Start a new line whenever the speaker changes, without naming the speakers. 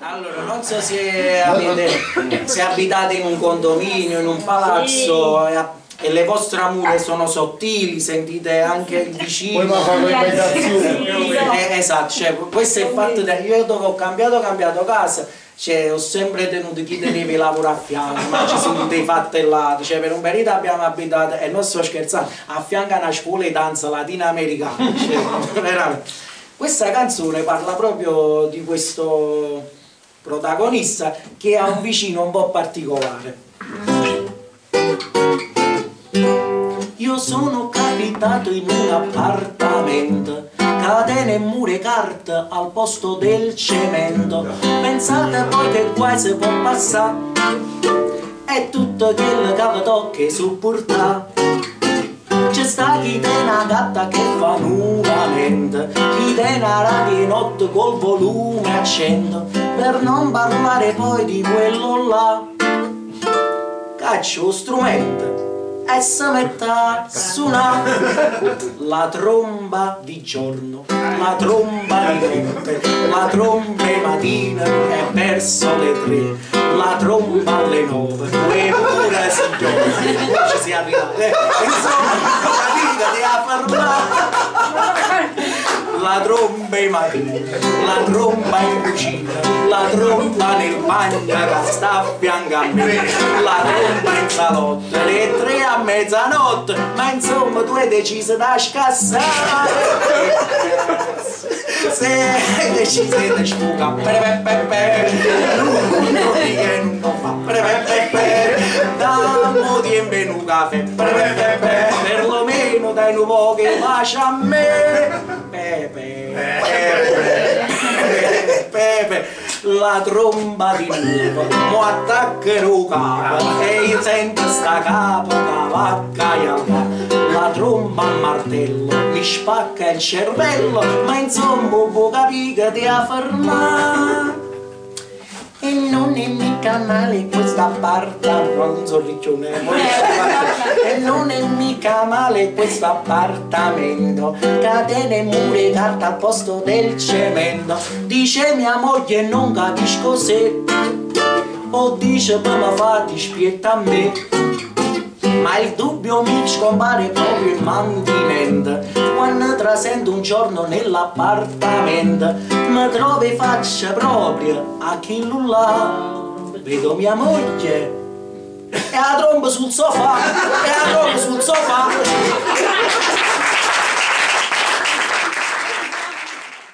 Allora, non so se avete, se abitate in un condominio, in un palazzo e le vostre mura sono sottili, sentite anche il vicino.
Poi ma fa quell'imitazione.
Esatto, cioè, questo è il fatto che io dove ho cambiato casa, cioè, ho sempre tenuto chi teneva lavoro a fianco, ma ci sono dei fattellati, cioè per un periodo abbiamo abitato, e non sto scherzando, a fianco a una scuola di danza latinoamericana, cioè, veramente. Questa canzone parla proprio di questo protagonista che ha un vicino un po' particolare. Io sono capitato in un appartamento, catene e mure carta al posto del cemento. Pensate poi che guai si può passare, è tutto quello che vi tocca sopportare. C'è sta chi tiene una gatta che fa nuovamente, chi tiene una radio in notte col volume a 100, per non parlare poi di quello là. Caccio lo strumento e si mette a suonare la tromba di giorno, la tromba di notte, la tromba di mattina e verso le 3, la tromba alle 9, pure signore, ci si arriva, insomma, capite, ti ha fermato. La tromba di mattina, la tromba in cucina, la tromba nel bagno che sta a fianco a me, la tromba in salotto, le 3 a mezzanotte, ma insomma tu hai deciso da scassare. Se hai deciso di sfugare, che non lo fa, dammo tempo in un caffè, perlomeno dai un po' che pace a me. Pepe, pepe, pepe, la tromba di nuovo, mo attaccherò capo e io sento sta capo che va a la tromba a martello, mi spacca il cervello, ma insomma può capire che ti ha fermato. E non è mica male questa appartamento, non so riccione, e non è mica male questo appartamento, catene, mura e carta al posto del cemento. Dice mia moglie non capisco se, o dice poi mi fa dispietto a me, ma il dubbio mi scompare proprio immantinente quando trasento un giorno nell'appartamento, mi trovo in faccia proprio a chi là, vedo mia moglie e la tromba sul sofà, e la tromba sul sofà.